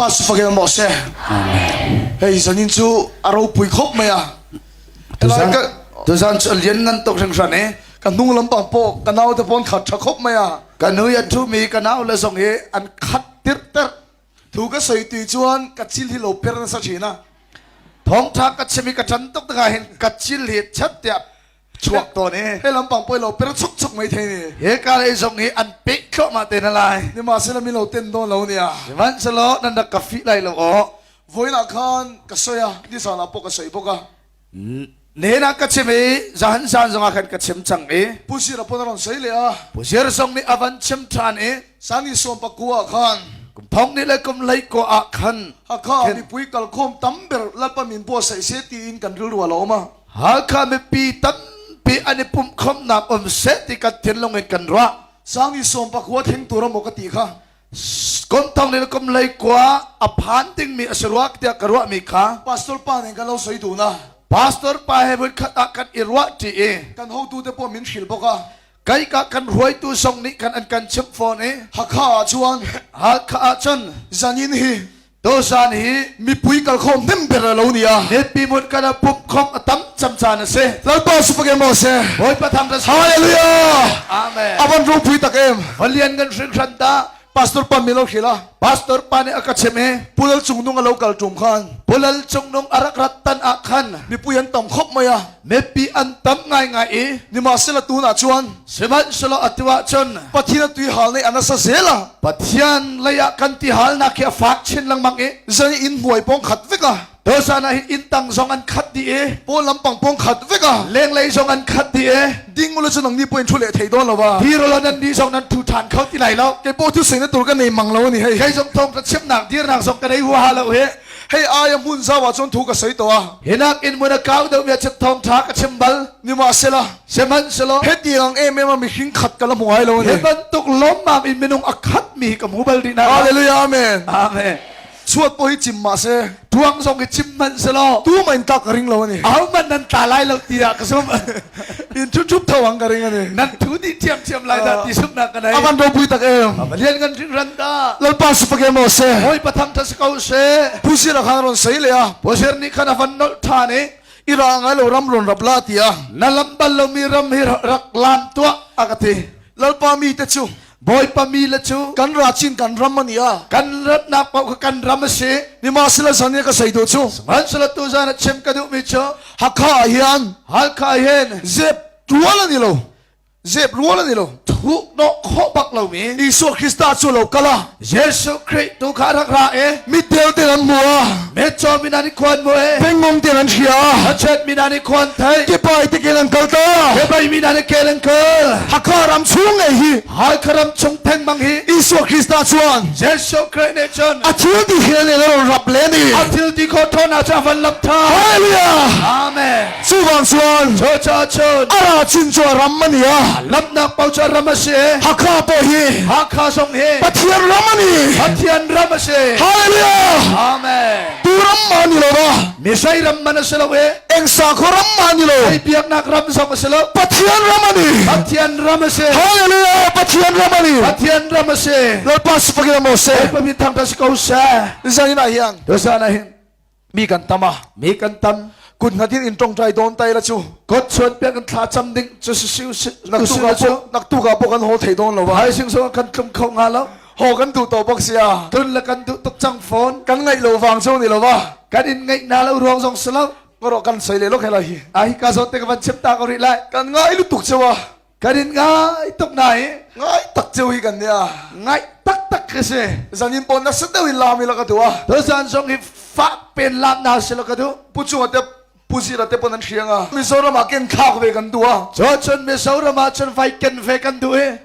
Lalpa fakin maw se. Amen. Hei zanin cu a ropui khop mai a. Tuzan tuzan cu lian ngan tuk hringhran e. Ka hnung lampang pawh ka nau te pawn khat tha khop mai a. Ka nui a thu mi ka nau le zong hi an khat tir ter. Thu ka soi ti chuan ka chil hi lo per nasa thin a. Thawngtha ka chim i ka ṭan tuk tikah hin ka chil hi chat tiah chuak tawn i He lampang poi lo per chuk chuk mai thei ni. He ka lei zong hi an peh thluahmah te na lai. Nimahsela mi lo ten dawn lo nia. Sihmanhsehlaw nan rak ka fih lai lo aw. Voilah khan ka soi a, nizan ah pawh ka soi bawk a. Nen ah ka chim i zahan zan zongah khan ka chim cang i. Pu Sir a pon a ron soi leh a. Pu Sir zong nih a van chim ṭhan i. Sani sawm pakua ah khan. Kum thong nih le kum hlei kua ah khan. Hakha mipui kalkhawm tam ber Lalpa min buatsaih seh tiin kan rilru a lo awm a. Halkha mipi tampi an i pumhkhawmhnak um seh ti kan thinlung in kan ruah. Sangni sawm pakua thleng tur a maw ka ti kha. Kum thong nih le kum hlei kua a phan dingmi a si rua tiah ka ruahmi kha. Pastor pa nih kan lo soi duh na. Pastor pa he voikhat ah kan i ruah ṭi i. Kan hotu te pawh min hrilh bawk a. Kai ka kan hruaitu zong nih kan an kan chimh fawn i. Hakha ah chuan. Hakha ah cun. Zanin hi. Tuzan hi mipui kalkhawm hnem ber a lo ni a. Mipi mun kan a pumkhawm a tam camcaan a si. Lalpa supake maw se. Bawipa thang ta Hallelujah. Amen. Avan ropui tak em. Valian kan hringhran ta. Pastor pa min lo hril a. Pastor pa nih a ka chim i. Pulal cungnung a lo kal tum khan. Pulal cungnung a rak rat tan ah khan. Mipui an tam khop mai a. Mipi an tam ngaingai i. Nimahsela tunah chuan. Sihmanhsehlaw atu ah cun. Pathian a tui hal nei a nasa zel a. Pathian lei ah kan ti halnak hi a fak chin lengmang i. Zan i inn hnuai pawng khat vek a. Tuzan ah hin inn tang zong an khat dih i. Pawn lampang pawng khat vek a. Lenglei zong an khat dih i. Ding ula cu nang ni pawh in thu leh thei dawn lo a. Dir ulaw nan nih zong nan thu ṭhan kho ti lai lo. Kei pawh thu sing na tur ka nei mang lo ani hei. Kei zong thawng ka chimnak dirnak zong ka nei huaha lo hi. Hei ai a hmun zau ah cun thu ka soi to a. Hinak in mun a kau deuh mi a chim thawng ṭha ka chim bal. Nimahsela. Sihmanhsehlaw. Hetiang em em a mihring khat ka la hmu ngai lo ani. Hi bantuk lawmmam in minung a khat mi hi ka hmu bal rih na. Hallelujah amen. Amen. Chuat pawh hi chim mah se. Tuang zong hi chim hmanh selaw. Tu mah in tlak ka ring lo ani. Aho hmanh nan tla lai lo tiah ka zumh. In thu thup tho ang ka ring ani. Nan thu dih thiamthiam lai dah ti zumhnak ka nei. Avan ropui tak em. Lian ngan ran da. Lalpa sufake mo se. Hoi patham tha si ko se. Pusir a khan ron sei le a. Pusir nih khan a van nolh than i. I ra ngai lo ram ron rap la tia. Na lam bal lo mi ram hi rak lam tuah a ka ti. Lalpa mi te chu. Bawipa mi le cu kan ra chin kan ram ani a. Kan ratnak paoh kha kan ram a si. Nimahsela zan i ka sei duh cu. Sihmanhsehlaw tuzan ah chim ka duhmi cu Hakha ah hin Halkha ah hin zep rual ani lo. Zep rual ani lo. Thuh hnawh khawh bak lomi Jesuh Krista cu lo kal a. Jesuh Khrih tu kha rak ra i Mitdel ten an hmu a. Mitcaw mi nan i khuan mu i Pengmong ten an hria a. Hachet mi nan i khuan thei. Kepai tekin an kal ta. Kepai mi nan i kel an kal. Hakha ram chung ngei hi. Hakha ram chung thengmang hi. Jesuh Krista chuan. Jesuh Khrih nih cun. A thil ti hi ne ron rap le ni. A thil ti kho thawn ah cun a van lam tha. Hallelujah. Amen. Cu vang chuan. Cu ca cun. A ra chin cu a ram ani a. Lamnak paoh cu a ram a si. Hakha pawh hi. Hakha zong hi. Pathian ram ani. Pathian ram a si. Hallelujah. Amen. Tu ram ma ni lo ba. Misai ram man a si lo e. Eng sakhaw ram ma ni lo. Ei biaknak ram zong a si lo. Pathian ram ani. Pathian ram a si. Hallelujah. Pathian ram ani. Pathian ram a si. Lalpa sifak mo se. Lalpa min thang ta si ko seh. Zan ah hian. Zan ah hin. Mi kan tam a. Mi kan tam. Kut ngatin in tongtai don tai la chu. Kot chuan piak kan thla cham ding chu si si si nak tu ka po kan ho thei don lo wa. Hai sing so kan tlum kho nga lo. Ho kan duh to bok sia. Tun le kan duh tuk cang phone. Kan ngaih lo vang chu ni lo wa. Kan in ngaih na lo ruang zong si lo. Ngoro kan sei le lo khe la hi. A hi ka zo te ka van chim ta ko rih lai. Kan ngai lu tuk chewa. Kan in ngai tuk na hi. Ngai tak cheu hi kan nia. Ngai tak tak ka si. Zanin pon na sa deuh in lam i la ka tu a. To zan zong hi fa pen lam na si lo ka du. Pu chung te pu zira te pon an hriang a. Mizoram ah ken thlak ve kan du a. Cho chun Mizoram ah chun vai ken ve kan du i.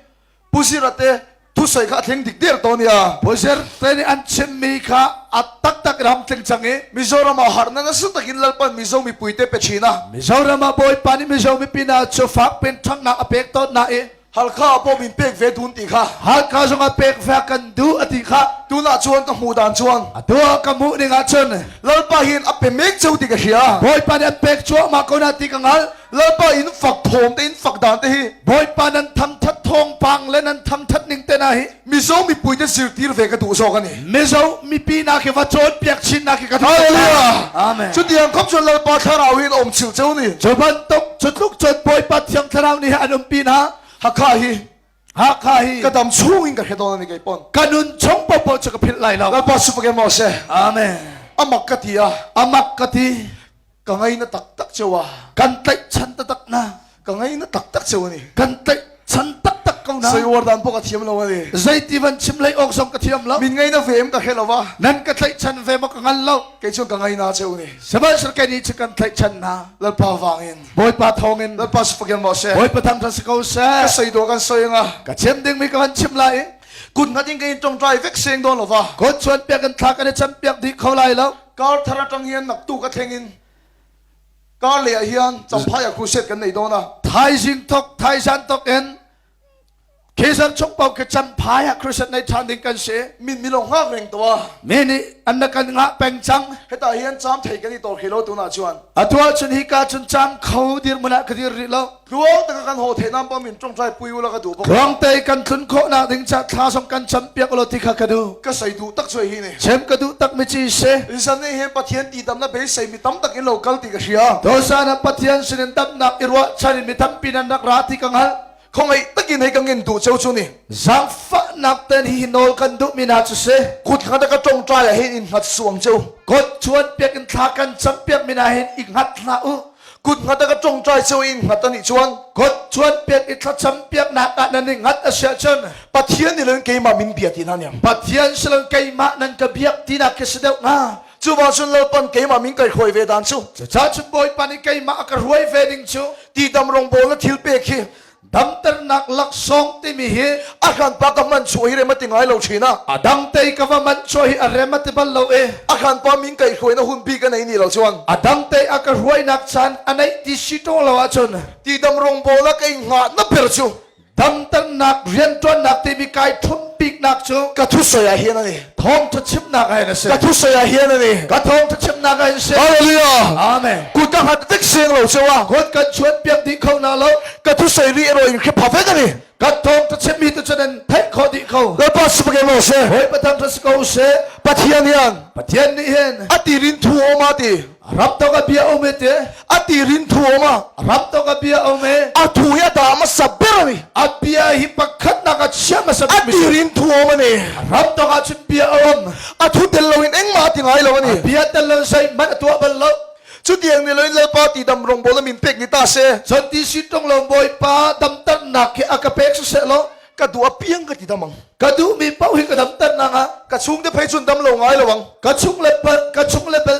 Pu Zira te thusoi kha a thleng dik der to nia. Pu Zir te nih an chimmi kha a taktak in ham tling cang i Mizoram ah harnak a si takin Lalpan Mizo mipui te pe chin a. Mizoram ah Bawipa nih Mizo mipi hna cu fak pin ṭhangnak a pek tawn hna i. Halkha ah pawh min pek ve dun ti kha. Halkha zongah pek ve kan duh a ti kha. Tunah chuan ka hmuh dan chuan. Atu ah ka hmuh ning ahcun. Lalpa hin a pe mek cheu ti ka hria. Bawipa nih an pek cuahmah ko na ti ka hngalh. Lalpa in fak thawm te in fak dan te hi. Bawipa nan thangthat thawngpang le nan thangthat ning te na hi. Mizo mipui te zirtir ve ka duh zawk ani. Mizo mipi na khi va cawnpiak chin na khi ka duh. Hallelujah. Amen. Chutiang khop chuan Lalpa thlarau hin om chil cheu ni. Cu bantuk cu tluk cun Bawipa thiang thlarau nih an umpi hna. Hakha hi Hakha hi ka dam chung in ka hre dawn ani kei pon. Ka nun chung popo cu ka philh lai lo. Lalpa supake mo se. Amen. Amak ka ti a. Amak ka ti. Ka ngai na taktak cheu a. Kan tlaihchan taktak na. Ka ngai na taktak cheu ani. Kan tlaihchan taktak ko na. Sei war dan pawh ka thiam lo ani. Zeiti van chim lei awk zong ka thiam lo. Min ngai na ve em ka hre lo va. Nan ka tlaihchan ve maw ka ngal lo. Kei cun ka ngai na cheu ni. Sihmanhsehlaw kei nih cu kan tlaihchan na. Lalpa vangin. Bawipa thawngin. Lalpa sufaken maw se. Bawipa thangthat si ko seh. Ka sei dawh kan soi nga. Ka chim dingmi ka van chim lai. Kut ngat in ka in tongtai vek seng dawn lo va. Kut chuan piak in thla kan i cam piak dih kho lai lo. Kar thar atang hian naktuk a thleng in kar leh ah hian Champhai ah crusade kan nei dawn a. Thaizing thok thaizan tok in Khizar chung paoh khi Champhai ah crusade nei ṭhan ding kan si. Min mi lo ngak reng to a. Mi nih an na kan ngah peng cang. Heta hian cham thei kan i tor khi lo tunah chuan. Atu ahcun hika cun cam kho dirhmun ah ka dir rih lo. Tluang taka kan haw theih nan pawh min ṭawngṭai pui ula ka duh bawk. Tluang te kan tlun khawhnak ding ca thla zong kan cam piak ulaw ti kha ka duh. Ka sei duh tak cu hi ni. Chem ka duh tak mi ci si. Zan nih hin Pathian ti damnak beisei mi tam tak in lo kal ti ka hria. Tuchan ah Pathian sinin damnak i ruahchan in mi tampi nan rak ra ti ka hngalh. Khawngaih takin hei ka ngin duh ceu cu ni. Zaangfahnak ten hi nawl kan duh mi hna cu si. Kut kha ka ṭawngṭai ah hin in hngat suang ceu. Kut chuan piak in thla kan cam piak mi hna hin i hngat hlah u. Kut hngat ka ṭawngṭai ceu in hngat ani chuan. Kut chuan piak i thlacam piaknak ah nan i hngat a si ahcun. Pathian nih len keimah min bia ti hna niang. Pathian siloin keimah nan ka biak tinak khi si deuh hnga. Cuva cun Lalpan keimah min kai hruai ve dan cu. Cucaah cun Bawipa nih keimah a ka hruai ve ding cu. Ti dam rawngbawl na thil pek hi damternak laksawng timi hi a hranpa ka man chuah hi rem a ti ngai lo thin a. A dang te ka va man chuah hi a rem a ti bal lo i. A hranpa min kai hruai na hun bik a nei ni lo chuan. A dang te a ka hruainak caan a neih ti si ṭung lo ahcun. Ti dam rawngbawl a kai ngah na ber cu. Damternak rianṭuannak timi kai ṭhumh biknak cu ka thusawi ah hin ani. Thawngṭha chimnak ah hin a si. Ka thusawi ah hin ani. Ka thawngṭha chimnak ah hin si. Hallelujah. Amen. Kut ka hngat vek seng lo cheu a. Kut kan chuan piak dih kho na lo. Ka thusawi ri ero in khipha vek ani. Ka thawngṭha chimmi tu cun an theih khawh dih ko. Lalpa sipake mo se. Bawipa thangṭhat si ko seh. Pathian hian. Pathian nih hin. A tirin thu awm a ti. Ram tok a bia um e te. A tirin thu awm a. Ram tok a bia um e. A thu hi a dah hmasa ber ani. A bia hi pakhatnak a chia hmasa A tirin thu awm ani. Ram tok ah cun bia a um. A thu tel loin engmah a ti ngai lo ani. A bia tel lo zeihmanh a tuah bal lo. Chutiang ni loin Lalpa ti dam rawngbawl a min pek ni ta se. Cun ti si tung lo Bawipa damternak hi a ka pek siseh law ka duh apiang ka ti dam ang. Ka duhmi paoh hi ka damter nang ah. Ka chungte phei cun dam lo ngai lo ang. Ka chung le ka chung le bel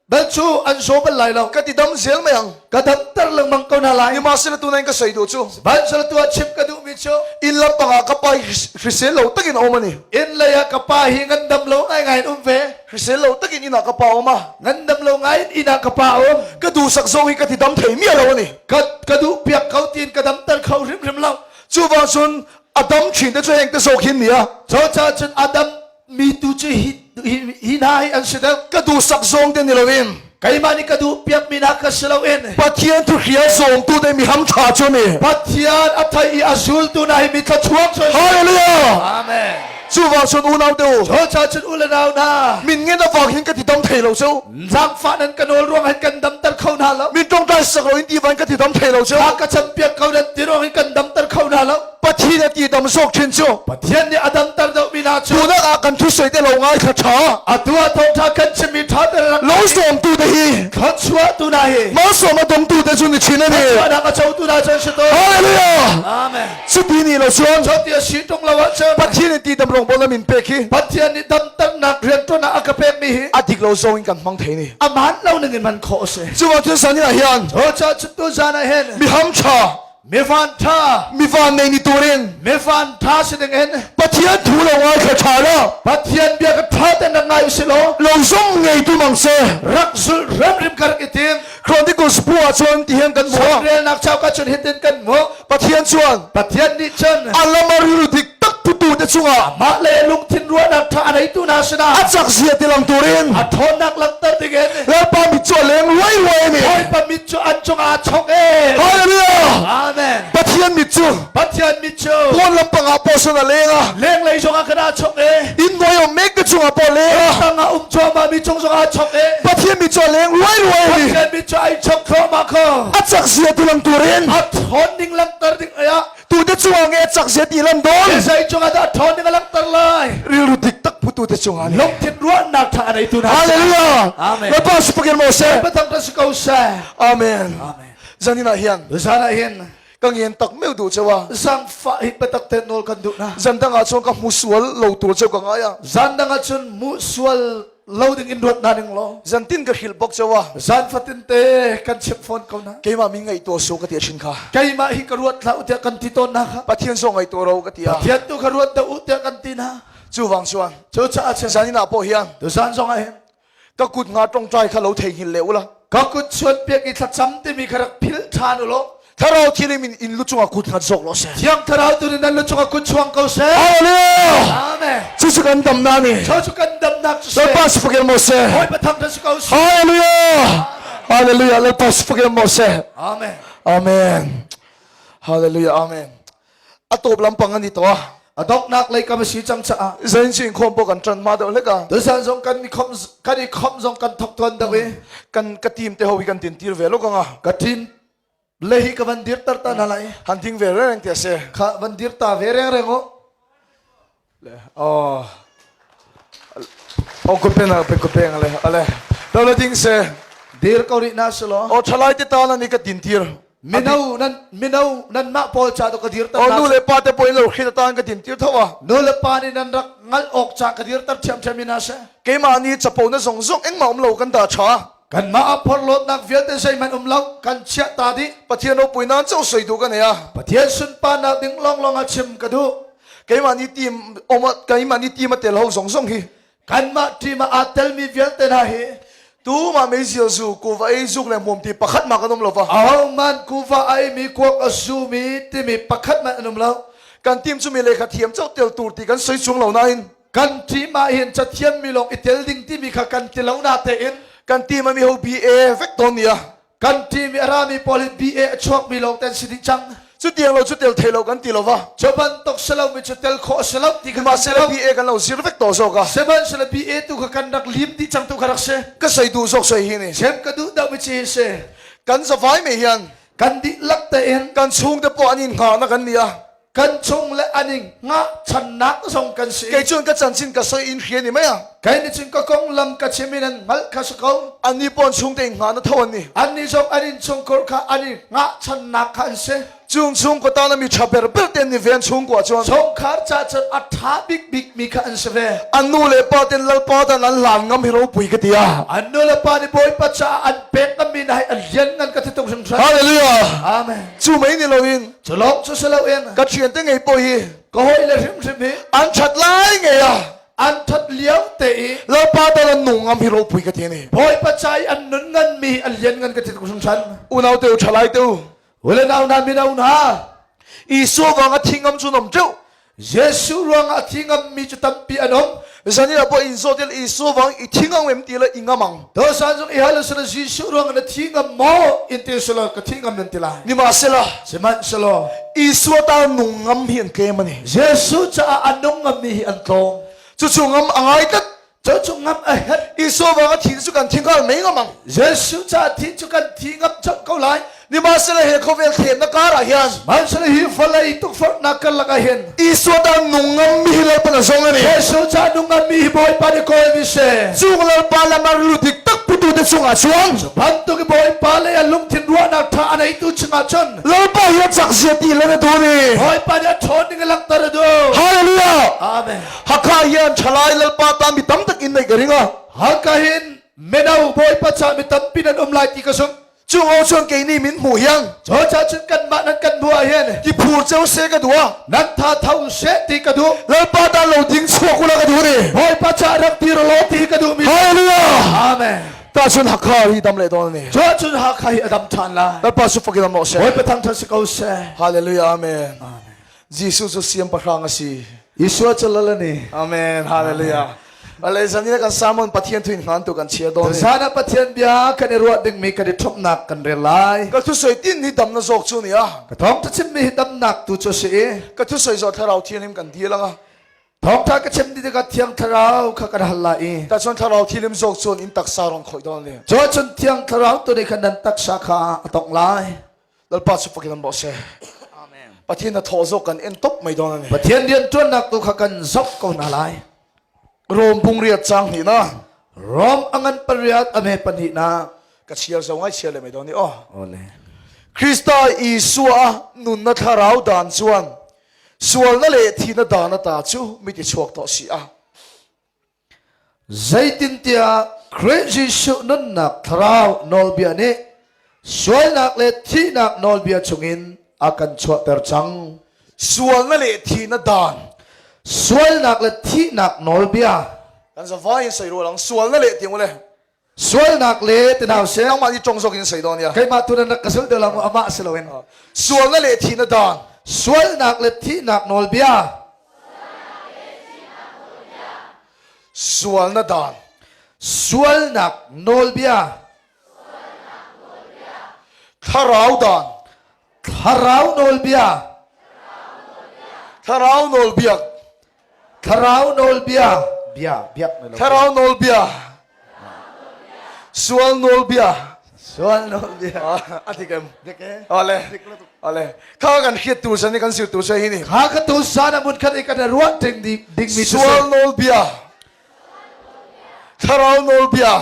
bel cu an zaw bal lai lo. Ka ti dam zel mai ang. Ka damter lengmang ko hna lai. Sihmanhsehlaw tu nain ka soi duh cu. Sihmanhsehlaw tu ah chim ka duhmi cu. Inn lampang ah ka pa hi hrisel lo takin a um ani. Inn lei ah ka pa hi ngandam lo ngaingai in um ve. Hrisel lo takin inn ah ka pa um a. Ngandam lo ngai in inn ah ka pa um. Ka duhsak zong hi ka ti dam thei miah lo ani. Ka ka duh piak ko tiin ka damter kho hrimhrim lo. Cuvang cun a dam chin te cu heng te zawk hin nia. Cucaah cun a dam mi tu cu hi hi hna hi an si deuh. Ka duhsak zawng te ni loin. Keimah nih ka duh piak mi hna ka si loin. Pathian thuhria zawngtu te mi hamṭha cu ni. Pathian a thei i a zultu hna hi mi thluachuak cu. Hallelujah. Amen. Cuvang cun unau te u. Cucaah cun u le nau hna. Min ngen a vang hin ka ti dam thei lo cu. Zaangfah nan ka nawl ruang hin kan damter kho hna lo. Min ṭawngṭai sak lo in ti van ka ti dam thei lo cu. Thla ka campiak ko nan ti ruang hin kan damter kho hna lo. Pathian a ti dam zawk ṭhin cu. Pathian nih a damter deuhmi hna cu. Tunak ah kan thusoi te lo ngaithla ṭha. Atu ah thawngṭha kan chimmi ṭha te rak Lo sawmtu te hi. Thluachuahtu hna hi. Malsawm a dongtu te cu ni chin ani. Thluachuahnak a cotu hna cu an si tawn. Hallelujah. Amen. Cuti nih lo cun. Cuti a si ṭung lo ahcun. Pathian nih ti dam rawngbawl na min pek hi. Pathian nih damternak rianṭuannak a ka pekmi hi. A dik lo zong in kan hmang thei ni. A maan lo ning in hman khawh a si. Cu thil san ah hian. Cucaah cun tuzaan ah hin. Mi hamṭha. Mi vanṭha. Mi van nei ni turin. Mi vanṭha si ding in. Pathian thu lo ngaithla ṭha lo. Pathian bia ka ṭha ten rak ngai usih law. Lo zong ngeitu mang seh. Rak zulh hrimhrim ka rak i tim. Chronicles bu ah cun ti hian kan hmuh. Relnak cauk ah cun hitin kan hmuh. Pathian cu. chuan Pathian nih cun a lam a rilru dik tak putu te chungah mah le lungthin ruahnak ṭha a neitu hna sinah a cak zia ti lang turin a ṭhawnnak langhter dingin Lalpa mit cu a leng ruai ruai ani. Bawipa mit cu an cungah a chok e. Hallelujah! Amen. Pathian mit cu Pathian mit cu pawn lampang ah pawh sawn a leng a lenglei zongah kan aa chok e. inn hnuai um mek te chungah pawh leng a Tangah um cuahmah mi cung zongah aa chok e. Pathian mit cu a leng ruai ruai ani. Pathian mit cu ai chok thluahmah ko. A cak zia ti lang turin A ṭhawn ning langhter ding ah tute chungah nge a cak zia ti lan dawn. Zei cungah dah ṭhawn ning a langhter lai? Rilru dik tak putu te chungah ni. Lungthin ruahnak ṭha a neitu hna. Hallelujah. Amen. Lalpa supakin mo seh. Patang ka si ko seh. Amen. Amen. Zanin ah hian Zan ah hin ka ngen tak meu duh cheu a. zangfah hi biatak te nawl kan duh na. Zan dang ah chuan ka hmu sual lo tur cheu ka ngai a. Zan dang ah cun mu sual lo ding in ruat na ning law. Zan tin ka hrilh bawk cheu a. Zan fatin te kan chimh fawn ko na. Keimah mi ngaihtuah su ka ti a thin kha. Keimah hi ka ruat hlah u tiah kan ti tawn na kha. Pathian zong ngaihtuah ro ka ti a. Pathian tu ka ruat dah u tiah kan ti na. Chuvang chuan Cucaah cun zanin ah pawh hian tuzan zong ah hin ka kut nga ṭongṭai kha lo theihnghilh leh ula ka kut chuan piak i thlacam timi kha rak philh ṭhan u law Thlarau thianghlim in in lu cungah kut ngat zawk law seh. Thiang Thlarau tu nih nan lu cungah kut chuang ko seh. Hallelujah. Amen. Cucu kan damnak ni. Cucu kan damnak cu seh. Lalpa si fakin mo seh. Bawipa thangṭhat si ko seh. Hallelujah. Hallelujah. Lalpa si fakin mo seh. Amen. Amen. Hallelujah. Amen. A tawp lampang an i to a. A donghnak lei kam a si cang caah. Zain cu inkhawm pawh kan ṭan ma deuh hlek a. Tuzan zong kan i khom kan i khom zong kan thok tuan deuh i. Kan ka team te ho hi kan tin tir ve lo ka nga. Ka team le hi ka van dir tar ta na lai. Han ding ve reng te se. Kha van dir ta ve reng reng o. Le oh. Oh ko pen pe ko peng le ale. Do le ding se. Dir ko rih na silo. Oh thalai te ta na ni ka tin tir. Mino nan mino nan mah pawl ca tu ka dir tar nu le pa te pawh in lo hrit atan ka din tir tho a. Nu le pa nih nan rak ngal awk ca ka dir tar thiamthiam in a si. Keimah nih capo na zong zong engmah um lo kan dah tha. Kanmah ah phorhlawtnak vialte zeihmanh um lo kan chiah ta dih. Pathian ropui nan cho soi duh ka nei a. Pathian sunparnak ding lawnglawng ah chim ka duh. Keimah nih team oma keimah nih team a tel ho zong zong hi. Kanmah team ah aa telmi vialte hna hi Tumah meizial zu kuva ei zuk le hmuam ti pakhat ma kan um lo va. Ahohmanh kuva a eimi kuak a zumi timi pakhat hmanh an um lo. Kan team cu mi lehkha thiam chauh tel tur ti kan soi chung lo nain Kan team ah hin cathiam mi lawng i tel ding timi kha kan ti lo na tein kan team a mi ho BA vek tawn nia. Kan team i a rami pawl hi BA a chuakmi lawng te an si dih cang. Cu tiang lo cu tel thei lo kan ti lo va. Cu bantuk si lomi cu tel khawh a si lo ti kha kan ti lo. BA kan lo zir vek to zawk a. Sihmanhsehlaw BA tu kha kan rak lim dih cang tu kha rak si. Ka sei duh zawk sei hi ni. Chem ka duh deuh mi ci hi si. Kan zavai me hian kan dihlak tein kan chungte pawh an in hngahnak kan ni a. Kan chung le an in ngahchannak zong kan si. Kei cun ka chanchin ka soi in hrian i mei a. Kei nih cun ka konglam ka chim in an hngalh kha si ko. Annih pawn chung tein hnga na tho an ni. Annih zong an innchungkhur kha an i ngahchannak kha an si. Chung chung ko ta na mi ṭha berber te ni ven chung ko ahcun. Chungkhar ca cun a ṭha bikbik mi kha an si ve. An nu le pa ten lalpa dan an hlan ngam hi ropui ka ti a. An nu le pa nih Bawipa caah an pek ngammi na hai an lian ngan ka ti tuk hringhran. Hallelujah. Amen. Cu mei ni loin Cu lawng cu si loin ka ṭhiante ngei paoh hi ka hawile hrimhrim hi an ṭhat lai ngei a an ṭhat lio te i Lalpa tal an nung ngam hi ropui ka ti ni. Bawipa ca i an nun nganmi an lian ngan ka ti tuk hringhran. Unau te u ṭhalai te u. Ule nau hna mino hna. Isua vang a thi ngam cu nom ṭeuh. Jesuh ruangah a thi ngammi cu tampi an um. Zan ah pawh in zawt il Jesuh vang i thi ngam em ti le i ngam ang. Dosan zong i hal sila Jesuh ruangah na thi ngam maw in ti sila ka thi ngam nan ti lai. Nihmahsela Sihmanhsehlaw Isua ta nung ngam hi an tlem ani. Jesuh caah a nung ngammi hi an tlawm. Cucu ngam a ngai tlat. Cucu ngam a herh. Isua vang a thi cu kan thi hngal mei ngam ang. Jesuh caah thi cu kan thi ngam colh ko lai. Nihmahsela he khawvel thlemnak kar ah hian Sihmanhsehlaw hi vawlei tukforhnak karlak ah hin Isua ta nung ngammi hi Lalpa na zong ani. Jesuh caah nung ngammi hi Bawipa nih kawl mi si. Cung Lalpa lam ah lu dik tak putu te chungah chuang. Cu bantuk i Bawipa lei ah lungthin ruahnak ṭha a neitu chungah cun Lalpa hi a cak zia ti le na duh ni. Bawipa nih a ṭhawn ning a langhter a duh. Hallelujah. Amen. Hakha hian ṭhalai Lalpa ta mi tam tak in nei ka ring a. Hakha hin mino Bawipa caah mi tampi nan um lai ti ka zumh. Cu ngo chuan kei nih min hmuh hiang. Cu ca cun kanmah nan kan hmuh ah hin ti phur ceu se ka duh a. Nan tha tho seh ti ka duh. Lalpa ta lo ding chuak ula ka duh ni. Bawipa ca rak dir law ti ka duh mi. Hallelujah. Amen. Ta chuan. Chun Hakha hi dam le dawn ani. Cu ahcun Hakha hi a dam ṭhan lai. Lalpa su fakin am seh. Bawipa thangṭhat si ko seh. Hallelujah amen. Jesuh cu siangpahrang a si. Yeshua cu lal ani. Amen. Hallelujah. Ale zan kan sermon Pathian thuin hman tu kan chia dawn. Zan ah Pathian bia kan i ruah dingmi kan i ṭhumhnak kan rel lai. Ka thu soi tin hi dam na zawk chu ni a. Ka thawng ta chimmi hi damnak tu cu a si i. Ka thu soi zawh thlarau thianghlim kan dil anga. Thawngṭha ka chim ti tikah Thiang Thlarau kha kan hal lai i Tacun Thlarau thilim zawk cun in taksa rong khawih dawn ni. Cu cun Thiang Thlarau tu nih khan nan taksa kha a tongh lai. Lalpa cu fakin an bawh seh. Amen. Pathian na thawh zawk kan en top mai dawn ani. Pathian rianṭuannak tu kha kan zoh ko hna lai. Rom bung riat cang hnih na. Rom a ngan pariat a me pahnih na. Ka chiar zo ngai chiar le mai dawn ni oh. Ole. Krista Isua nunna thlarau dan chuan Sualna le thihna dan ata cu mi ti chuak tuah si a. Zeitintiah Khrih Jesuh nunnak thlarau nawlbia nih sualnak le thihnak nawlbia chungin a kan chuahter cang. Sualna le thihna dan. Sualnak le thihnak nawlbia. Kan zavai in soi rual ang sualna le tiang ule. Sualnak le tinau se. Nangmah ni tong zawk in sei dawn ya. Keimah tu nan rak ka sul deuh lang amah si loin. Sualna le thihna dan. Sualnak le thihnak nawlbia. Sualna dan. Sualnak nawlbia. Thlarau dan. Thlarau nawlbia. Thlarau nawlbia. Thlarau nawlbia. Bia biak Thlarau nawlbia. Sual nawlbia. Sual nawlbia. A dik em. Ale. Ale. Kha kan hriat tu san ni kan sir tu se hi ni. Kha ka tu san amun khat i kan ruah ding ding mi Sual nawlbia. Thlarau nawlbia.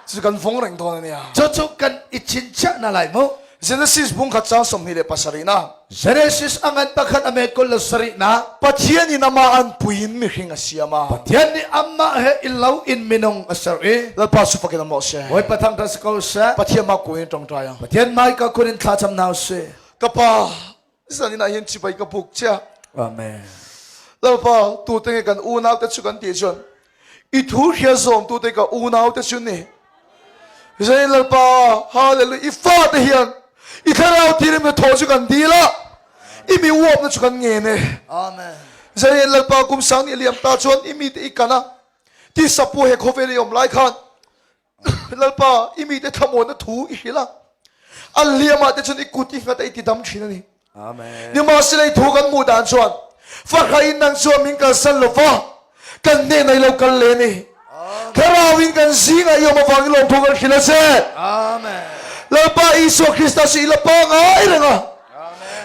Cu kan fong reng dawn ania. Cu cu kan i chinchiah na lai mu. Genesis bung khat cang 27 na. Genesis angan pakhat ame kul le sarih na. Pathian in amah an puin mihring a siam a. Pathian nih amah he illo in minung a ser i. Lalpa su fakin amo se. Bawipa thangthat si ko seh. Pathian ma kuin tongtai ang. Pathian mai ka kun in thla cham nau si. Kapa zan in ah hin chibai ka buk chia. Amen. Lalpa tu te nge kan unau te chu kan ti chuan i thu hria zawm tu te ka unau te chu ni zain lalpa hallelujah i fa te hian i thlarau thirim na thaw chu kan dila i mi uap na chu kan nge ne Amen. zain lalpa kum sang ni liam ta chuan i mi te i kana ti sapu he khovel i om lai khan Lalpa i mite thlamuan na thu i hril a an hliam ah te cun i kut i hngat i ti dam thin ani Amen. nimahsela i thu kan hmuh dan chuan fahra in nang chuan min kalsan lova kan hne nei lo kal le ni thlarau in kan zing ah i om avang i lawmthu kan hril a che Amen. Lalpa Isua Krista si ila pa ngai renga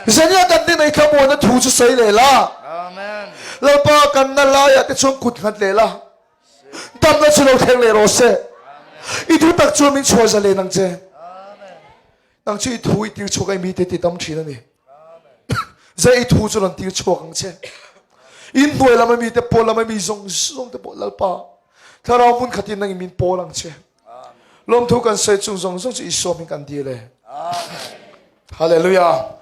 zania kan hne nei thlamuan na thu chu sei le la Amen. Lalpa kan na lai ah te chuan kut nghat le la Damnak cu lo thleng le rawh seh. I thu tak cu min chuah zale nang che. Nang cu i thu i tir chuak ai mi te ti tam thin ani. Zai i thu cu ron tir chuak ang che. In hnuai lam mi te pawl lam mi zong zong te pawl lalpa. Thlarau mun khatin nang min pawl ang che. Lom thu kan soi chung zong zong cu i som in kan di le. Hallelujah.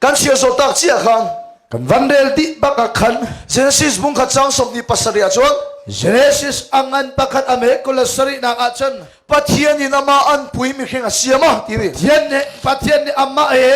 Kan sia zo tak chia khan. Kan van rel dih bak ah khan Genesis bung khat chang som ni pasarih ah cun Genesis angan pakhat ame kul le sarih nak ah cun Pathian in amah an pui mihring a siam a ti ni. Pathian nih Pathian nih amah he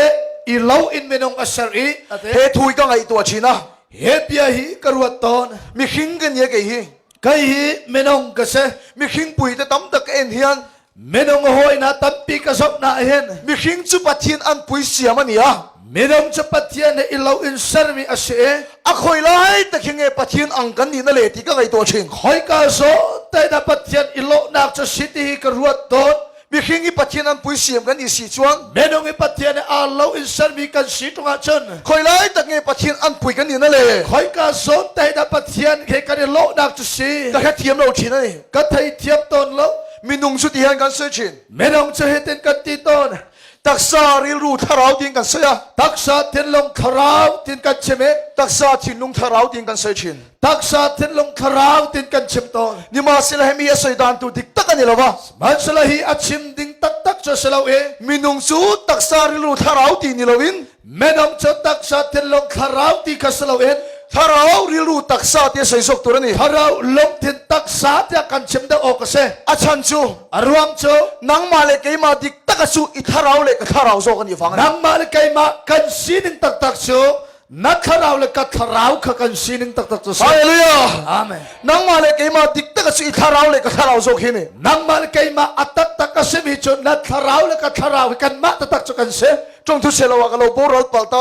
i lo in minung a ser i He thu ka ngaihtuah chin a. He bia hi ka ruat tawn. Mihring kan ye kei hi. Kei hi minung ka si. Mihring pui te tam tak en hian Minung hawina tampi ka zoh na hin mihring cu Pathian an pui siam a ni a. Minung cu Pathian he i lo in sermi a si i a khoi lai tak hi nge Pathian ang kan nih na le ti ka ngaihtuah thin. Khoika zawn te na Pathian i lawhnak cu si ti hi ka ruat tawn. Mihring i Pathian an pui siam kan i si chuan minung i Pathian he aa lo in sermi kan si ṭung ahcun khoi lai tak nge Pathian an pui kan nih na le khoika zawn te na Pathian he kan i lawhnak cu si ka hrethiam lo thin ani. Ka theithiam tawn lo. Minung cu ti hian kan soi thin. Minung cu hitin kan ti tawn. Taksa rilru thlarau tin kan soi a. Taksa thinlung thlarau tin kan chim i. Taksa thinlung thlarau tin kan soi thin. Taksa thinlung thlarau tin kan chim tawn. Nimahsela hemi a soi dan tu dik tak ani lo va. Sihmanhsehlaw hi a chim ding taktak cu si lo i. Minung cu taksa rilru thlarau ti ni loin. Minung cu taksa thinlung thlarau ti kha si loin. Thlarau rilru taksa ti a soi zawk tur a ni. Thlarau lungthin taksa tiah kan chim deuh awk a si. A chan cu A ruang cu nangmah le keimah dik tak a cu i thlarau le ka thlarau zawk an i vang a ni. Nangmah le keimah kan sining taktak cu na thlarau le ka thlarau kha kan sining taktak cu si. Hallelujah. Amen. Nangmah le keimah dik tak a cu i thlarau le ka thlarau zawk hi ni. Nangmah le keimah a taktak a simi cu na thlarau le ka thlarau hi kanmah taktak cu kan si. Ṭong thu se lo ah ka lo boral pal ta.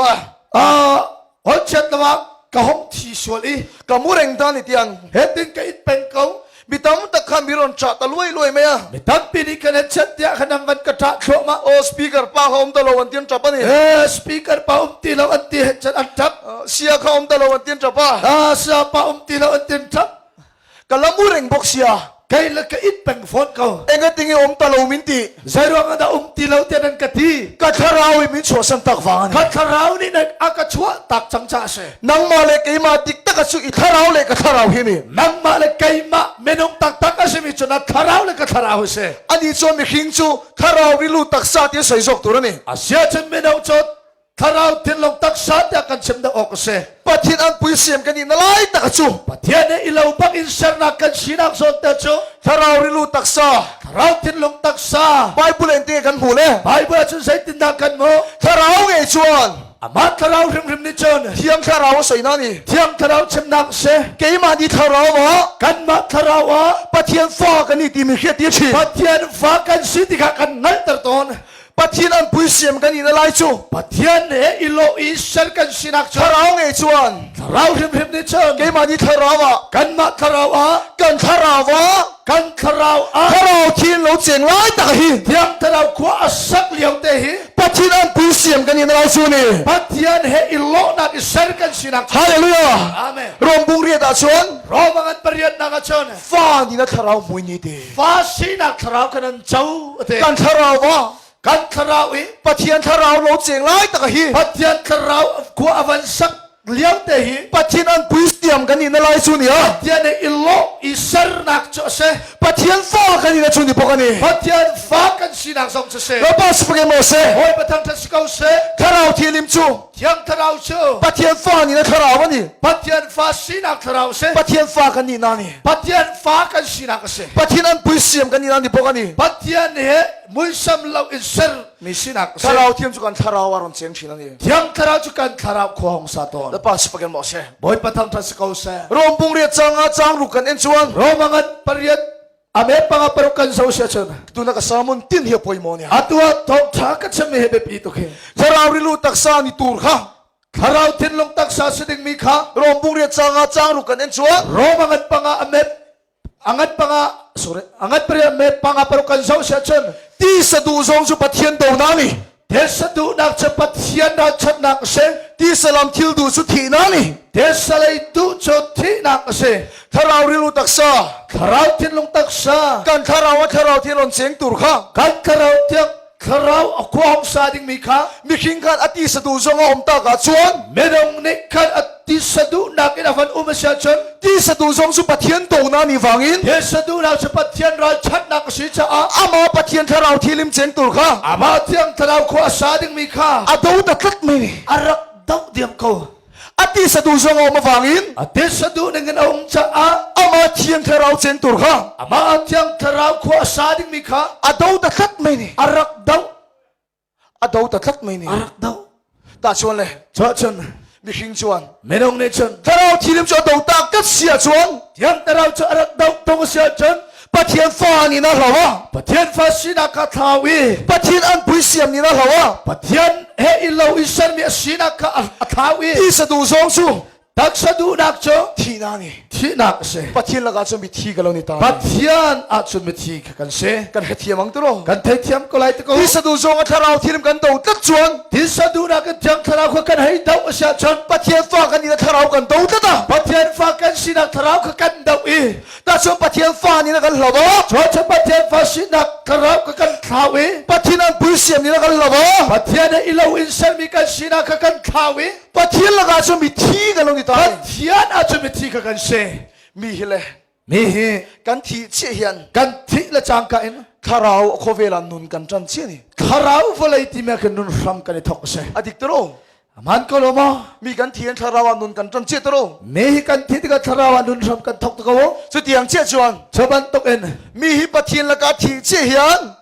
Ah, holchiat lo ah ka hong thi sual i Ka mu reng ta ni tiang. Hetin ka it peng ko. Mi tam tak kha mi ron cha ta luai luai mai a. Mi tampi nih kan chet tiah khan an van ka ṭah thluahmah. O speaker pa kha um ta lo an tian ṭap ani. Eh, speaker pa um ti lo an ti chan an ṭap. Sia kha um ta lo an tian ṭap a. Ah, sia pa um ti lo an tian ṭap. Ka lamu reng bawk sia. Kei le ka it peng fawn ko. Engatinge um ta lo min ti. Zeiruang ah dah um ti lo tiah nan ka ti. Ka thlarau i min chuahsan tak vang ani. Ka thlarau nih na a ka chuah tak cang ca si. Nangmah le keimah dik tak a cu i thlarau le ka thlarau hi ni. Nangmah le keimah minung taktak a simi cu na thlarau le ka thlarau hi si. Ani chuan mihring cu thlarau rilu taksa ti a soi zawk tur ani. Asia cun minung cu Thlarau thinlung taksa tiah kan chim deuh awk a si. Pathian an pui siam kan i na lai tak cu. Pathian nih i lo bak in sernak kan sinak zawn te cu. Thlarau rilu taksa. Thlarau thinlung taksa. Bible in tinge kan hmu le. Bible ahcun zeitindah kan hmuh? Thlarau ngei chuan. Amah thlarau hrimhrim nih cun. Thiang thlarau a soi na ni. Thiang thlarau chimnak si. Keimah ni thlarau ah. Kanmah thlarau ah. Pathian fa kan i timi hriat ti a ṭhi. Pathian fa kan si ti kha kan hngalhter tawn. Pathian an pui siam kan in lai cu. Pathian he i lo i ser kan sinak cu. Thlarau ngei chuan. Thlarau hrimhrim nih cun. Keimah nih thlarau ah. Kanmah thlarau ah. Kan thlarau ah. Kan thlarau ah. Thlarau thin lo cheng lai tak hi. Thiang thlarau khua a sak lio te hi. Pathian an pui siam kan in lai cu ni. Pathian he i lawhnak i ser kan sinak cu. Hallelujah. Amen. Rom bung riat ah cun. Rom an pariat nak ah cun. Fa ni na thlarau mui ni te. Fa sinak thlarau kan an co ate. Kan thlarau ah kan thlarau i Pathian thlarau lo cheng lai tak hi. Pathian thlarau khua avan sak liau te hi. Pathian an pui siam kan ni na lai chu ni a. Pathian i ilo i sernak cu a si. Pathian fa kan ni na chu ni bok ani. Pathian fa kan sinak zong cu si. Rapa sipake mo se. Hawi pathang than si ko se. Thlarau thilim cu. Thiang thlarau cu. Pathian fa ni na thlarau ani. Pathian fa sinak thlarau si. Pathian fa kan ni na ni. Pathian fa kan sinak a si. Pathian an pui siam kan ni na ni bok ani. Pathian he muisam lo in ser mi sinak a si. Thlarau thiam cu kan thlarau a ron cheng thin ani. Thiang thlarau cu kan thlarau khua hong sa tawn. Lapa sipaken mo se. Bawipa thangthat si ko seh. Rom bung riat chang a chang ruk kan en chuan. Rom angan pariat ame panga paruk kan zo sia chun. Tuna ka sermon tin hi poi mo nia. Atua thong tha ka chim mi he biapi tuk hi. Thlarau rilu taksa ni tur kha. Thlarau thinlung taksa si ding mi kha. Rom bung riat chang a chang ruk kan en chuan. Rom angan panga ame angat panga sorry angat pariat me panga paruk kan zo sia chun. Ti sadu zong cu Pathian do na ni. Thesa duhnak cu Pathian ralchanhnak a si. Tisa lam thil duh cu thihnak ni. Thesa lei duh cu thihnak a si. Thlarau rilru taksa. Thlarau thinlung taksa. Kan thlarau a thlarau thil on cheng tur kha. Kan thlarau tiang thlarau a khua hong sa dingmi kha. Mihring khan a tisa duh zong a um tak ah cun. Minung nih khan a tisa duhnak in a van um a si ahcun. Tisa duh zong cu Pathian donak ni vangin. Tisa duhnak cu Pathian ralchanhnak a si caah. Amah Pathian thlarau thilim cheng tur kha. Amah thiang thlarau khua a sa dingmi kha. A do ta tlat mai ni. A rak doh diam ko. A tisa duh zong a um avangin. A tisa duh ning in a um caah. Amah thiang thlarau cheng tur kha. Amah thiang thlarau khua a sa dingmi kha. A do ta tlat mai ni. A rak doh. A do ta tlat mai ni. A rak do. Ta chuan le. Chuah cun. Mihring chuan. Minung nih cun. Thlarau thilim cu a do ta kat sia chuan. Thiang thlarau cu a rak do tung sia cun. Pathian fa ni na hlo a. Pathian fa sinak kha thlau i. Pathian an pui siam ni na hlo a. Pathian he i lo i sermi a sinak kha a thlau i. Tisa duh zong cu. Taksa duhnak cu thihnak ni thihnak a si. Pathian lakah cun mithi ka lo ni ta. Pathian ahcun mithi kha kan si. Kan hrethiam ang tiro. Kan theithiam ko lai te ko. Tisa duh zong a thlarau thilim kan do tlat chuan. Tisa duhnak in thiang thlarau kha kan hei do a si ahcun. Pathian fa kan ni thlarau kan do tlat a. Pathian fa kan sinak thlarau kha kan do i. Ta cun Pathian fa ni na kan hlo ba. Cun Pathian fa sinak thlarau kha kan thlau i. Pathian an pui siam ni na kan hlo ba. Pathian i lo in sermi kan sinak kha kan thlau i. Pathian lakah cun mithi kan lo ni ta. Pathian ah cun mithi kha kan si. Mi hi le mi hi kan thi chiah hian kan thih le cangka in thlarau khawvel ah nun kan ṭan chiah ni. Thlarau vawlei ti me kan nun hram kan i thok a si. A dik tiro. Aman ko lo maw? Mi kan thi in thlarau ah nun kan ṭan cia taro. Mi hi kan thi tikah thlarau ah nun hram kan thok te ko. Cutiang chiah chuan. Cu bantuk in. Mi hi Pathian lakah thi chiah hian.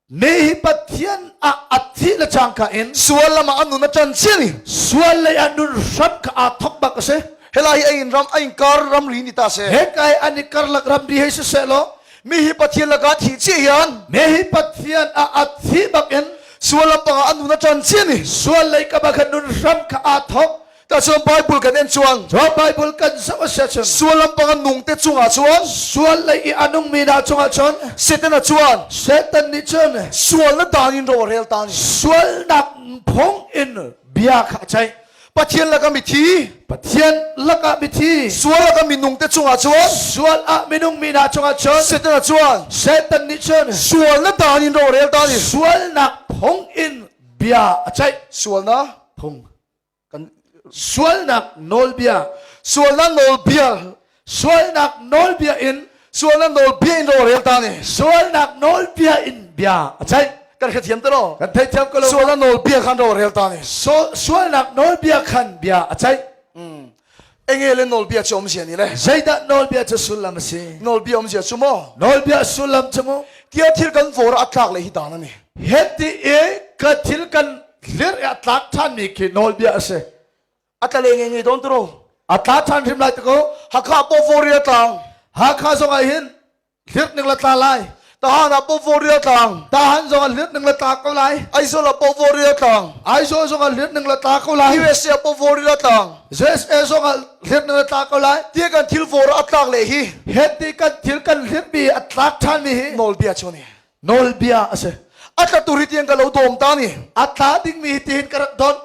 Mi hi Pathian ah a thi le cangka in. Sual lam ah a nun a ṭan cia ni. Sual lei ah nun hram kha aa thok bak a si. Helai hi a in ram a in kar ramri ni ta se. Hekai an i karlak ramri hei siseh law. Mi hi Pathian lakah thi chiah hian. Mi hi Pathian ah a thi bak in. Sual lampang ah an nun a ṭan cia ni. Sual lei ka bak nun hram kha aa thok. Ta chuan Bible kan en chuan. Chuan Bible kan zoh a sia cun. Sual lampang an nung te cungah chuan. Sual lei i a nung mi hna cungah cun. Satan a chuan. Satan nih cun. Sual na dan in ro a rel ta ni. Sualnak phung in bia kha a ceih. Pathian lakah mithi. Pathian lakah mithi. Sual lakah minung te cungah cun. Sual ah minung mi hna cungah cun. Satan a chuan. Satan nih cun. Sualnak dan in ro rel ta ni. Sualnak phung in bia a ceih. Sualnak phung. Kan sualnak nawlbia. Sualnak nawlbia. Sualnak nawlbia in. Sualnak nawlbia in ro rel ta ni. Sualnak nawlbia in bia a ceih. Kan hrethiam te lo. Kan theithiam ko lo. Sualnak nawlbia khan ro rel ta ni. So, sualnak nawlbia khan bia a ceih. Enge le nawlbia cu um zia ni le. Zeidah nawlbia cu sullam a si? Nawlbia um zia cu maw? Nawlbia sullam cu mu? Tia thil kan vor a tlak le hi dan ani. Heti i ka thil kan hlir i a tlak ṭhanmi khi nawlbia a si. A tla le nge nge don tro. A tla ṭhan hrim lai te ko. Hakha po voria tlang. Hakha zong ah hin Hlirh ning la tla lai. Tahan ah pawvawri a tlang. Tahan zong ah hlirh ning la tla ko lai. Aizawl ah pawvawri a tlang. Aizawl zong ah hlirh ning la tla ko lai. USA ah pawvawri a tlang. USA zong ah hlirh ning la tla ko lai. Ti kan thil vor a tlak le hi. Heti kan thil kan hlirh mi a tlak ṭhan mi hi. Nawlbia chu ni. Nawlbia a si. A tla tur hi tiang ka lo dawm ta ni. A tla ding mi hi tihin ka rak don.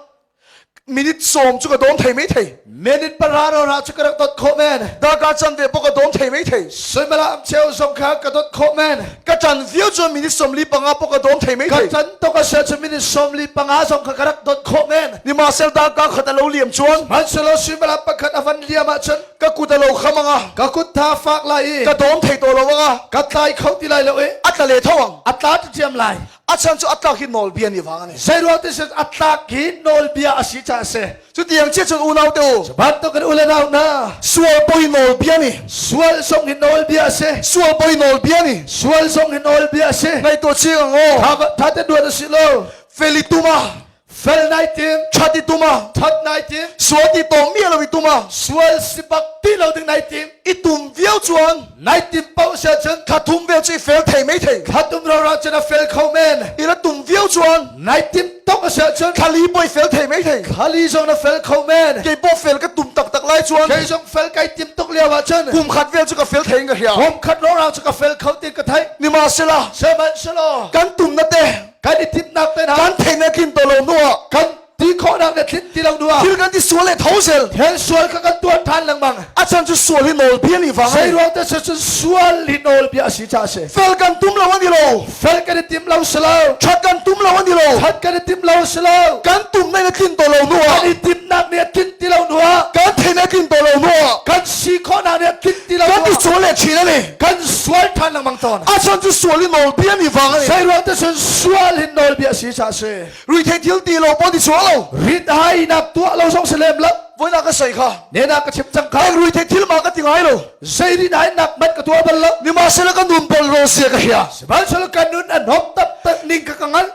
Minute sawm cu ka dawm thei mai thei. Minute pahra ro cu ka rak dot khawh men. Darkar can ve pawh ka dawm thei mai thei. Suimilam cheu zong kha ka dot khawh men. Ka can viau cu minute 45 pawh ka dawm thei mai thei. Ka can tok a sia cu minute 45 zong kha ka rak dot khawh men. Nimahsel darkar khat a lo liam chuan. Hmanhsehlaw suimilam pakhat a van liam ahcun ka kut a lo kham anga. Ka kut tha fak lai i. Ka dawm thei to lo anga. Ka tlai kho ti lai lo i. A tla le tho ang. A tla ṭhiam lai. A chan cu a tlak hi nawlbia nih vang ani. Zeiruang ti sin a tlak hi nawlbia a si caah a si. Cutiang chiah cun unau te u. Bantuk in ule nau hna. Sual poi nawlbia nih. Sual zong hi nawlbia a si. Sual poi nawlbia nih. Sual zong hi nawlbia a si. Ngaihtuah chiang ang aw. Tha te duan a si lo. Feli tuma. Fel nai tim. That i tuma. That nai tim. Sual ti tong mi lo i tuma. Sual si bak ti lo ding nai tim. I tum viau chuan. Nai tim paoh sia cun. Kha thum vel cu i fel thei mai thei. Kha tum ro ra cun a fel kho men. I la tum viau chuan. Nai tim tok a sia cun. Khali poi fel thei mai thei. Khali zong na fel kho men. Kei pawh fel ka tum taktak lai chuan. Kei zong fel kai tim tuk lio ah cun. Kum khat vel cu ka fel thei in ka hria. Kum khat ro ra cu ka fel kho ti ka thei. Nimahsela. Sihmanhsehlaw. Kan tum na te. Kan i timhnak te hna. Kan theihnak tlin to lo hnu ah. Kan ti khawhnak le thlin ti lo hnu ah. Thil kan ti sual le tho zel. Thil sual kha kan tuan than lengmang. A chan cu sual hi nawlbia nih vang. Zei ruang te cun sual hi nawlbia a si caah a si. Fel kan tum lo ani lo. Fel kan i tim lo si lo. That kan tum lo ani lo. That kan i tim lo si lo. Kan tum na tlin to lo hnu ah. Kan i timnak nih a tlin ti lo hnu ah. Kan theihnak tlin to lo hnu ah. Kan si khawhnak nih a tlin ti lo Kan ti sual le chin ani. Kan sual than lengmang tawn. A chan cu sual hi nawlbia nih vang ani. Zei ruang te cun sual hi nawlbia a si caah a si. Ruithei thil ti lo pawh ti sual lo. Rit hai nak tuah lo zong si lem lo. Voina ka sei kha. Nena ka chim cang kha. Eng ruithei thil ma ka ti ngai lo. Zei rit hai nak mat ka tuah bal lo. Nimahsela ka nun bol ro sia ka hria. Sihmanhsehlaw ka nun a hnawm tak tak ning ka ka ngal.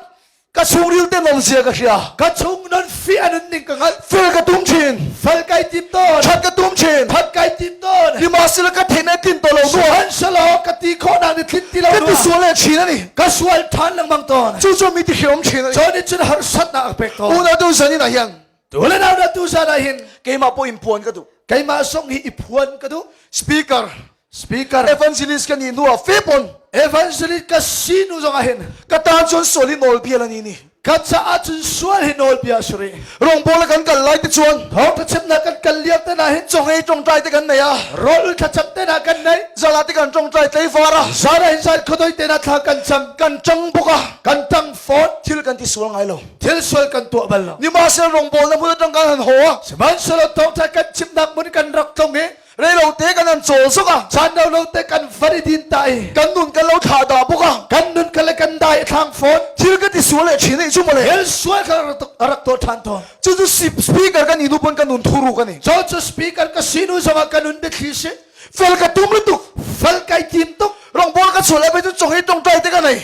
Ka chungril te nom zia ka hria. Ka chung nun fi a nun ning ka hngalh. Fel ka tum chin. Fel kai tim tawn. That ka tum chin. That kai tim tawn. Nimahsela ka then e tin to lo nuam. Sihmanhsehlaw ka ti khawhnak nih thlin ti lo Ka ti sual le chin ani. Ka sual than lengmang tawn. Cu cu mi ti hriam chin ani. Cun cun harsatnak a pek tawn. Unau tu zan in ah hian. Tu le nau na tu zan ah hin. Keimah pawh in puan ka duh. Keimah zong hi i phuan ka duh. Speaker. Speaker. Evangelist ka ni hnu ah fe pon. Evangelist ka si nu zong ah hin. Ka tan cun sual hi nawlbia la ni ni. Ka caah cun sual hi nawlbia a si rih. Rawngbawl kan kal lai te chuan. Thawngtha chimnak kan kal lio te na hin. Chawngei tawngtai te kan nei a. Rawl thlacam te na kan nei. Zala te kan tawngtai tleifar a. Zala hin zan khodoi te na thla kan cam. Kan tang bawk a. Kan tang fawn. Thil kan ti sual ngai lo. Thil sual kan tuah bal lo. Nimahsela rawngbawl na hmun atang kan han haw a. Sihmanhsehlaw thawngtha kan chimnak hmun kan rak tlung i Reilo te kan an chawl zok a. Caan lo lo te kan van i din ta i. Kan nun kan lo thlah dah bawk a. Kan nun kan le kan dai a thlang fawn. Thil ka ti sual le thin ei chu mole. Thil sual kha rak tuah than tawn. Cu cu speaker kan inu pon kan nun thuru kan ni. Cu cu speaker ka sinu zongah kan nun biathli si. Fel ka tum tuk. Fel kai tim tuk. Rong bol ka chual le chu chong hi tong tai te ka nei.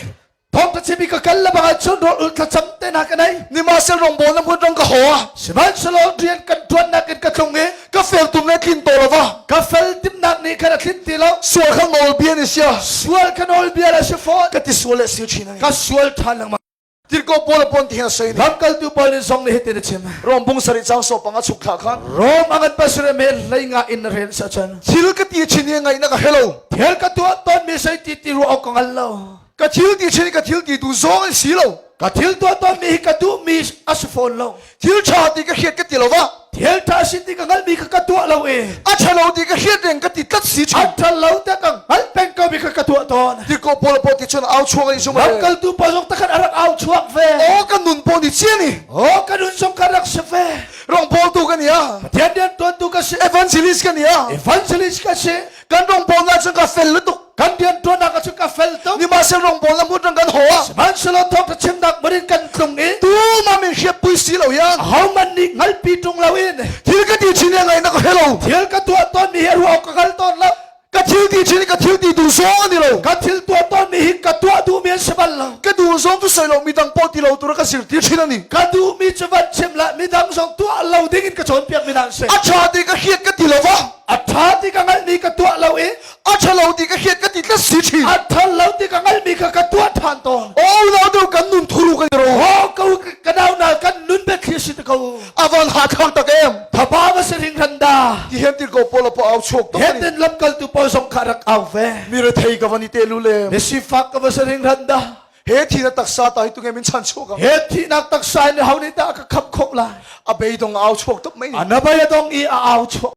Thawng ka chim i ka kal le bang ahcun rawl ul thlacam te hna ka nei. Nimahsel rawngbawl na hmun rong ka haw a. Sihmanhsehlaw rian kan ṭuannak in ka tlung i ka fel tum le tlin to lova. Ka fel timnak nih khan a tlin ti lo. Sual kha nawlbia ni sia. Sual kha nawlbia le si fawn. Ka ti sual le si ṭhin ani. Ka sual ṭhan lengmang. Tirhkoh Paul a pon ti hian a soi ni. Lamkaltu Paul nih zong nih hitin a chim. Rom bung sarih caang so panga chuk thla khan. Rom a ngan pasarih me hlei nga in na rel sa cun. Thil ka ti chin hi ngaihnak a helo. Thil ka tuah tawn mi sei ti ti ruah awk ka hngal lo. Ka thil ti ṭhin ka thil ti tu zong an si lo. Ka thil tuah tawnmi hi ka duhmi a si fawn lo. Thil ṭha ti ka hriat ka ti lo va. Thil ṭha si ti ka hngalhmi kha ka tuah lo i. A ṭha lo ti ka hriat reng ka ti tlat si ṭhin. A ṭha lo ti ka hngalh peng ko mi kha ka tuah tawn. Ti ko pawl pawl ti cun au chuak ai zum. Lamkaltu pa zong takhan a rak au chuak ve. Aw ka nun pawl ni cia ni. Aw ka nun zong ka rak si ve. Rong bawltu ka ni a. Pathian rian tuantu ka si. Evangelist ka ni a. Evangelist ka si. Kan rawngbawl na cun ka fel lutuk. Kan rianṭuannak ah cun ka fel tuk. Nihmahsel rawngbawl na hmun rang kan haw ah. Sihmanhsehlaw thawngṭha chimnak hmun in kan tlung i. Tumah min hriatpui si lo hian. Ahohmanh nih hngalpi ṭung loin. Thil ka ti chin i ngaihnak ka he lo. Thil ka tuah tawnmi hi ruah awk ka hngal tawn lo. Ka thil ti chin i ka thil ti duh zong an i lo. Ka thil tuah tawnmi hi ka tuah duhmi an si bal lo. Ka duh zong cu soi lo midang pawl ti lo tur ka sirtir thin ani. Ka duhmi cu van chim lah midang zong tuah lo ding in ka cawnpiak mi hna an si. A ṭha ti ka hriat ka ti lo va. A ṭha ti ka hngalhmi ka tuah lo i a ṭha lo ti ka hriat ka ti tlat si ṭhin. A ṭha lo ti ka hngalhmi kha ka tuah ṭhan tawn. Oh unau deuh kan nun thuru kan ro. Oh ko ka nau na kan nun biathli si te ko. A van ha thang tak em. Thapa va si ring ran da. Ti hen tir ko paul po au chok to. Hen tin lam kal tu paul zong kha rak au ve. Mi rethei ka van i te lu le. Mi sifak ka va si ring ran da. He thi na taksa ta hi tu nge min chan chuk ang. He thi nak taksa in hau ni ta ka khap khop lai. A beidong au chuak top mai ni. Anabaya dong i a au chuak.